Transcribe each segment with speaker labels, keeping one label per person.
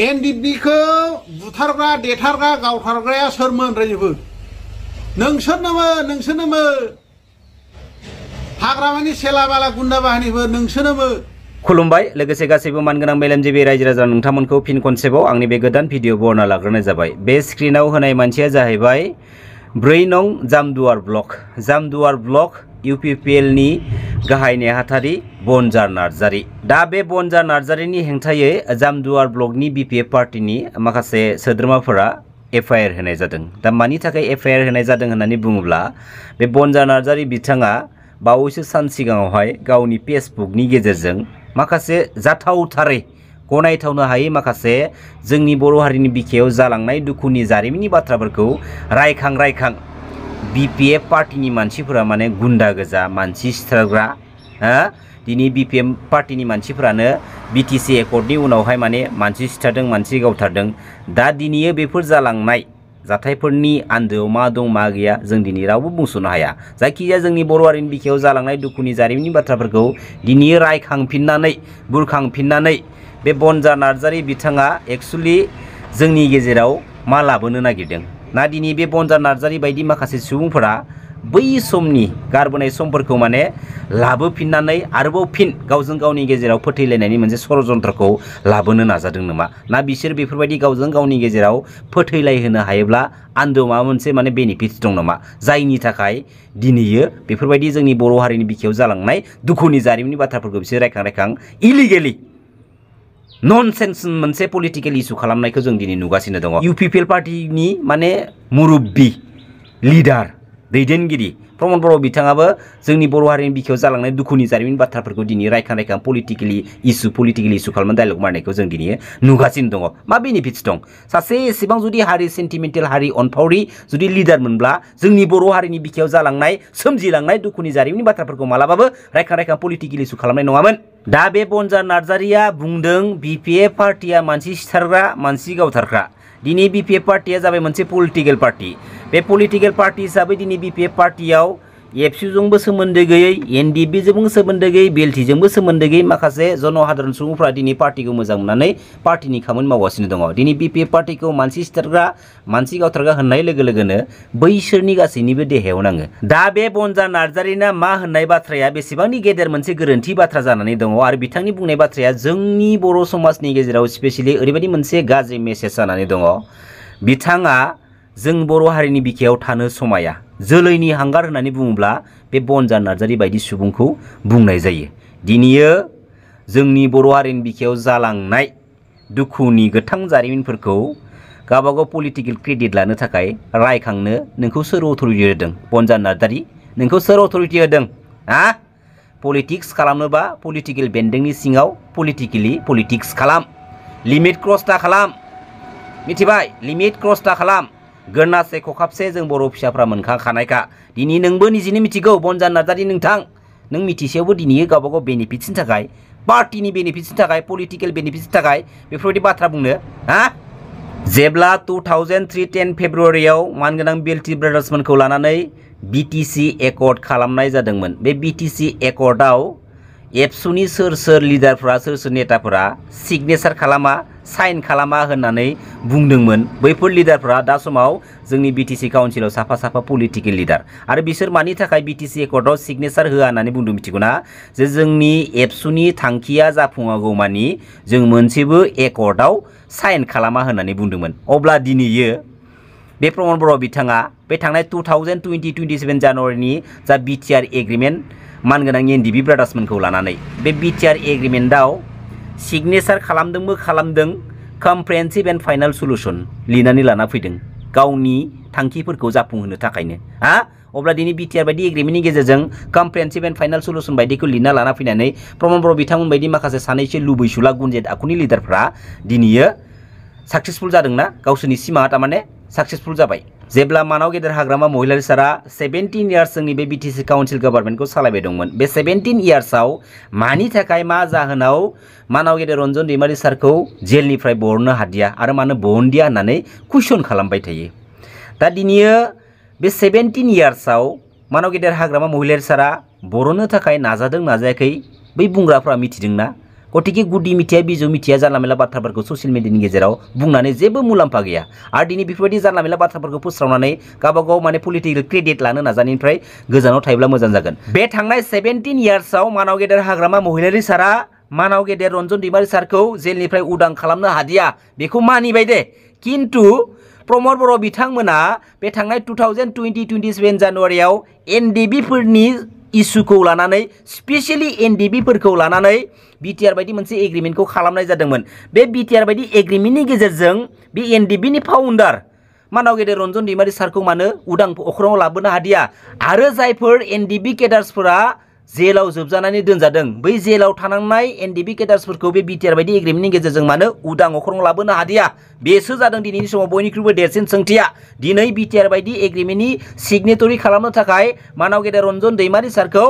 Speaker 1: एनडिएफबिखौ बुथारग्रा देथारग्रा गावथारग्राया सोरमोन रायजोफोर नोंसोरनोमोन हाग्रामानि सेला बाला गुन्दा बाहिनीफोर नोंसोरनोमोन।
Speaker 2: खुलुमबाय लोगोसे गासैबो मानगोनां मेलेमजिबि रायजो राजा नोंथांमोनखौ फिन खनसेबाव आंनि बे गोदान भिडिअ बरना लाग्रोनाय जाबाय। बे स्क्रिनाव होनाय मानसिया जाहैबाय 4 नं जामदुवार ब्लक UPPL नि गाहाय नेहाथारि बनजार नार्जारी। दा बे बनजार नार्जारीनि हेंथायै जामदुवार ब्लकनि BPF पार्टीनि माखासे सोद्रोमाफोरा FIR होनाय जादों। दा मानि थाखाय FIR होनाय जादों होननानै बुङोब्ला बे बनजार नार्जारी बिथाङा बावैसो सान सिगाङावहाय गावनि फेसबुकनि गेजेरजों माखासे जाथावथारै गनायथावनो हायै माखासे जोंनि बर' हारिनि बिखायाव जालांनाय दुखुनि जारिमिननि बाथ्राफोरखौ रायखां BPF पार्टीनि मानसिफोरा माने गुन्दा गोजा मानसि सिथारग्रा दिनै BPF पार्टीनि मानसिफोरानो BTC एकर्डनि उनावहाय माने मानसि सिथारदों मानसि गावथारदों। दा दिनै बेफोर जालांनाय जाथायफोरनि आन्दोआव मा दं मा गैया जों दिनै रावबो बुंस'नो हाया। जायखिजाया जोंनि बर' हारिनि बिखायाव जालांनाय दुखुनि जारिमिननि बाथ्राफोरखौ दिनै रायखांफिननानै बुरखांफिननानै बे बनजार नार्जारी बिथाङा एक्चुअली जोंनि गेजेराव मा लाबोनो नागिरदों ना दिनै बे बनजार नार्जारी बायदि माखासे सुबुंफोरा बै समनि गारबोनाय समफोरखौ माने लाबोफिननानै आरोबाव फिन गावजों गावनि गेजेराव फोथैलायनायनि मोनसे षड़यन्त्रखौ लाबोनो नाजादों नामा ना बिसोर बेफोरबायदि गावजों गावनि गेजेराव फोथैलायहोनो हायोब्ला आन्दोआव माबा मोनसे माने बेनिफिट्स दं नामा जायनि थाखाय दिनैयो बेफोरबायदि जोंनि बर' हारिनि बिखायाव जालांनाय दुखुनि जारिमिननि बाथ्राफोरखौ बिसोर रायखां इलिगेलि ननसेन्स मोनसे पलिटिकेल इशू खालामनायखौ जों दिनै नुगासिनो दङ। UPPL पार्टीनि माने मुरब्बी लिडार दैदेनगिरि प्रमद बर' बिथाङाबो जोंनि बर' हारिनि बिखायाव जालांनाय दुखुनि जारिमिन बाथ्राफोरखौ दिनै रायखां पलिटिकेल इशू खालामनानै डायलग मारनायखौ जों दिनै नुगासिनो दङ। मा बेनिफिट्स दं सासे एसेबां जुदि हारि सेन्टिमेन्टेल हारि अनफावरि जुदि लिडार मोनब्ला जोंनि बर' हारिनि बिखायाव जालांनाय सोमजिलांनाय दुखुनि जारिमिननि बाथ्राफोरखौ मालाबाबो रायखां पलिटिकेल इशू खालामनाय नङामोन। दा बे बनजार नार्जारीया बुंदों BPF पार्टीया मानसि सिथारग्रा मानसि गावथारग्रा। दिनै BPF पार्टीया जाबाय मोनसे पलिटिकेल पार्टी। बे पलिटिकेल पार्टी हिसाबै दिनै BPF पार्टीयाव एबसुजोंबो सोमोन्दो गैयै एनडिएफबिजोंबो सोमोन्दो गैयै बेलटिजोंबो सोमोन्दो गैयै माखासे जनसाधारन सुबुंफ्रा दिनै पार्टीखौ मोजां मोननानै पार्टीनि खामानि मावगासिनो दङ। दिनै BPF पार्टीखौ मानसि सिथारग्रा मानसि गावथारग्रा होननाय लोगो लोगोनो बैसोरनि गासैनिबो देहायाव नाङो। दा बे बनजार नार्जारीना मा होननाय बाथ्राया बेसेबांनि गेदेर मोनसे गोरोन्थि बाथ्रा जानानै दङ आरो बिथांनि बुंनाय बाथ्राया जोंनि बर' समाजनि गेजेराव स्पेशली ओरैबायदि मोनसे गाज्रि मेसेज जानानै दङ। बिथाङा जों बर' हारिनि बिखायाव थानो समाया जोलैनि हांगार होननानै बुङोब्ला बे बनजार नार्जारी बायदि सुबुंखौ बुंनाय जायो। दिनैयो जोंनि बर' हारिनि बिखायाव जालांनाय दुखुनि गोथां जारिमिनफोरखौ गावबागाव पलिटिकेल क्रेडिट लानो थाखाय रायखांनो नोंखौ सोर अथरिटि होदों बनजार नार्जारी नोंखौ सोर अथरिटि होदों पलिटिक्स खालामनोबा पलिटिकेल बेन्दोंनि सिङाव पलिटिक्स खालाम लिमिट क्रस दा खालाम मिथिबाय लिमिट क्रस दा खालाम गोरनासे खखाबसे जों बर' फिसाफ्रा मोनखाखानायखा। दिनै नोंबो निजेनो मिथिगौ बनजार नार्जारी नों मिथिसेयावबो दिनै गावबागाव बेनिफिट्सनि थाखाय पार्टीनि बेनिफिट्सनि थाखाय पलिटिकेल बेनिफिट्सनि थाखाय बेफोरबायदि बाथ्रा बुंनो जेब्ला 2003-10 फेब्रुवारियाव मानगोनां बेल्टी ब्रादार्समोनखौ लानानै BTC एकर्ड खालामनाय जादोंमोन। बे BTC एकर्डआव एबसुनि सोर लिडारफ्रा सोर नेताफोरा सिगनेचार खालामा साइन खालामा होननानै बुंदोंमोन। बैफोर लिडारफ्रा दा समाव जोंनि BTC काउन्सिलाव साफा पलिटिकेल लिडार आरो बिसोर मानि थाखाय BTC एकर्डआव सिगनेचार होआ होननानै बुंदों मिथिगौना जे जोंनि एबसुनि थांखिया जाफुङागौमानि जों मोनसेबो एकर्डआव साइन खालामा होननानै बुंदोंमोन। अब्ला दिनैयो बे प्रमद बर' बिथाङा बे थांनाय 2020-27 जानुवारिनि जा BTR एग्रिमेन्ट मानगोनां एनडिएफबि ब्रादार्समोनखौ लानानै बे BTR एग्रिमेन्टआव सिगनेचार खालामदों कमप्रिहेन्सिभ एन्ड फाइनाल सल्युसन लिरनानै लाना फैदों गावनि थांखिफोरखौ जाफुंहोनो थाखायनो अब्ला दिनै BTR बायदि एग्रिमेन्टनि गेजेरजों कमप्रिहेन्सिभ एन्ड फाइनाल सल्युसन बायदिखौ लिरना लाना फैनानै प्रमद बर' बिथांमोन बायदि माखासे सानैसो लुबैसुला गुनजेत आखुनि लिडारफ्रा दिनैयो साक्सेसफुल जादोंना गावसोरनि सिमाङा थारमाने साक्सेसफुल जाबाय। जेब्ला मानाव गेदेर हाग्रामा महिलारी सारा 17 इयार्स जोंनि बे BTC काउन्सिल गभर्नमेन्टखौ सालायबाय दंमोन। बे 17 इयार्सआव मानि थाखाय मा जाहोनाव मानाव गेदेर रन्जन दैमारी सारखौ जेलनिफ्राय बरननो हादिया आरो मानो बहनदिया होननानै कुइसन खालामबाय थायो। दा दिनैयो बे 17 इयार्सआव मानाव गेदेर हाग्रामा महिलारी सारा बरननो थाखाय नाजादों नाजायाखै बै बुंग्राफ्रा मिथिदोंना गतिके गुदि मिथिया बिजौ मिथिया जानला मेला बाथ्राफोरखौ ससियेल मिडियानि गेजेराव बुंनानै जेबो मुलाम्फा गैया आरो दिनै बेफोरबायदि जानला मेला बाथ्राफोरखौ फोस्रावनानै गावबागाव माने पलिटिकेल क्रेडिट लानो नाजानायनिफ्राय गोजानाव थायोब्ला मोजां जागोन। बे थांनाय 17 इयार्सआव मानाव गेदेर हाग्रामा महिलारि सारा मानाव गेदेर रन्जन दैमारि सारखौ जेलनिफ्राय उदां खालामनो हादिया बेखौ मानिबाय दे, किन्तु प्रमद बर' बिथांमोना बे थांनाय 2027 जानुवारियाव एनडिबि फोरनि इस्युखौ लानानै स्पेशली एनडिबि फोरखौ लानानै बिटिआर बायदि मोनसे एग्रिमेन्टखौ खालामनाय जादोंमोन। बे बिटिआर बायदि एग्रिमेन्टनि गेजेरजों बे एनडिबिनि फाउन्डार मानाव गेदेर रन्जन दैमारि सारखौ मानो उदां अख्राङाव लाबोनो हादिया आरो जायफोर एनडिबि केडार्सफोरा जेलाव जोबजानानै दोनजादों बै जेलाव थानांनाय एनडिबि केडार्सफोरखौ बे बिटिआर बायदि एग्रिमेन्टनि गेजेरजों मानो उदां अख्राङाव लाबोनो हादिया बेसो जादों दिनैनि समाव बयनिख्रुइबो देरसिन सोंथिया। दिनै बिटिआर बायदि एग्रिमेन्टनि सिगनेटरि खालामनो थाखाय मानाव गेदेर रन्जन दैमारि सारखौ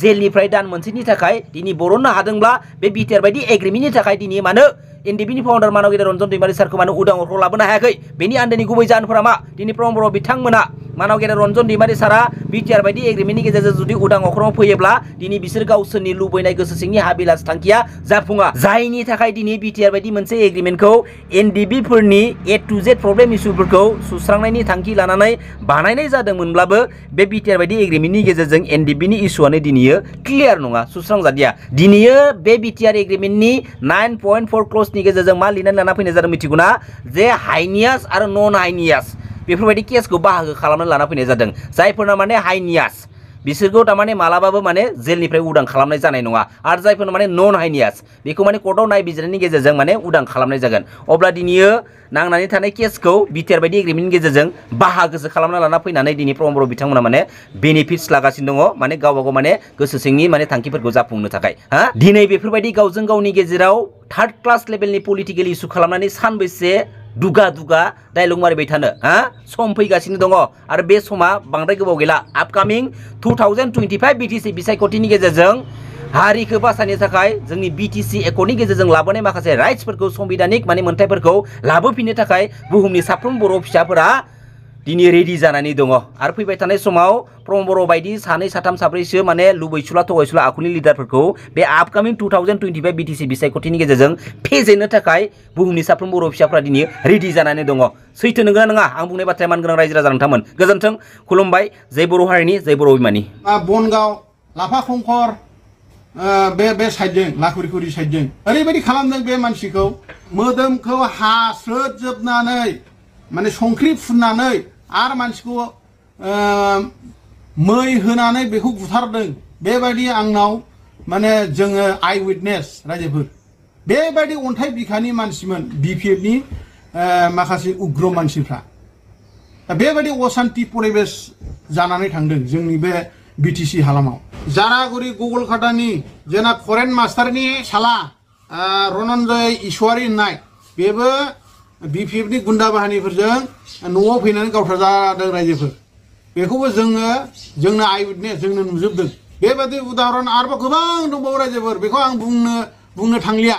Speaker 2: जेलनिफ्राय दान मोनसेनि थाखाय दिनै बरननो हादोंब्ला बे बिटिआर बायदि एग्रिमेन्टनि थाखाय दिनै मानो एनडिबिनि फाउन्डार मानाव गेदेर रन्जन दैमारि सारखौ मानो उदां अख्राङाव लाबोनो हायाखै? बेनि आन्दोनि गुबै जाहोनफोरा मा? दिनै प्रमद बर' बिथांमोना मानाव गेदेर रन्जन दैमारि सारा बिटिआर बायदि एग्रिमेन्टनि गेजेरजों जुदि उदां अख्राङाव फैयोब्ला दिनै बिसोर गावसोरनि लुबैनाय गोसो सिंनि हाबिलास थांखिया जाफुङा, जायनि थाखाय दिनै बिटिआर बायदि मोनसे एग्रिमेन्टखौ एनडिबि फोरनि ए टु जेड प्रब्लेम इस्युफोरखौ सुस्रांनायनि थांखि लानानै बानायनाय जादोंमोनब्लाबो बे बिटिआर बायदि एग्रिमेन्टनि गेजेरजों एनडिबिनि इस्युआनो दिनैयो क्लियार नङा, सुस्रांजादिया। दिनैयो बे बिटिआर एग्रिमेन्टनि 9.4 क्लजनि गेजेरजों मा लिरनानै लाना फैनाय जादों मिथिगौना? जे हाइनियास आरो नन हाइनियास बेफोरबायदि केसखौ बाहागो खालामनानै लाना फैनाय जादों। जायफोरना माने हाइनियास बिसोरखौ थारमाने मालाबाबो माने जेलनिफ्राय उदां खालामनाय जानाय नङा आरो जायफोरना माने नन हाइनियास बेखौ माने कर्टआव नायबिजिरनायनि गेजेरजों माने उदां खालामनाय जागोन। अब्ला दिनैयो नांनानै थानाय केसखौ बिटिआर बायदि एग्रिमेन्टनि गेजेरजों बाहागोसो खालामना लाना फैनानै दिनै प्रमद बर' बिथांमोना माने बेनिफिट्स लागासिनो दङ, माने गावबा गाव माने गोसो सिंनि माने थांखिफोरखौ जाफुंनो थाखाय। दिनै बेफोरबायदि गावजों गावनि गेजेराव थार्ड क्लास लेभेलनि पलिटिकेल इस्यु खालामनानै सानबैसे दुगा दुगा डायलग मारिबाय थानो सम फैगासिनो दङ आरो बे समा बांद्राय गोबाव गैला। आपकामिं 2025 बिटिसि बिसायख'थिनि गेजेरजों हारिखौ बासायनो थाखाय जोंनि बिटिसि एकर्डनि गेजेरजों लाबोनाय माखासे राइट्सफोरखौ संबिधानिक माने मोन्थाइफोरखौ लाबोफिननो थाखाय बुहुमनि साफ्रोम बर' फिसाफोरा दिनै रेडि जानानै दङ आरो फैबाय थानाय समाव प्रमद बर' बायदि सानै साथाम साब्रैसो माने लुबैसुला थगायसुला आखुनि लिडारफोरखौ बे आपकामिं 2025 बिटिसि बिसायख'थिनि गेजेरजों फेजेननो थाखाय बुहुमनि साफ्रोम बर' फिसाफोरा दिनै रेडि जानानै दङ। सैथो नंगौना नङा? आं बुंनाय बाथ्राया मानगोनां रायजो राजा नोंथांमोन गोजोन्थों, खुलुमबाय। जय बर' हारिनि जय बर' अभिमानि।
Speaker 1: बनगाव लाफा खंखर बे साइडजों लाखुरिखुरि साइडजों ओरैबायदि खालामदों बे मानसिखौ मोदोमखौ हास्रोदजोबनानै माने संख्रि फुननानै आरो मानसिखौ मै होनानै बेखौ बुथारदों। बेबायदि आंनाव माने जोङो आइ उइटनेस रायजोफोर बेबायदि अन्थाइ बिखानि मानसिमोन बिपिएफनि माखासे उग्र मानसिफ्रा। बेबायदि असान्ति परिबेस जानानै थांदों जोंनि बे बिटिसि हालामाव। जारागुरि गगलकाटानि जोंना फरेन मास्टारनि साला रनन्जय इसवारि होननाय बेबो बिपिएफनि गुन्दा बाहानिफोरजों न'आव फैनानै गावथारजादों रायजोफोर। बेखौबो जोंनो आइ उइटनेस जोंनो नुजोबदों। बेबायदि उदाहरन आरोबाव गोबां दंबावो रायजोफोर, बेखौ आं बुंनो थांलिया।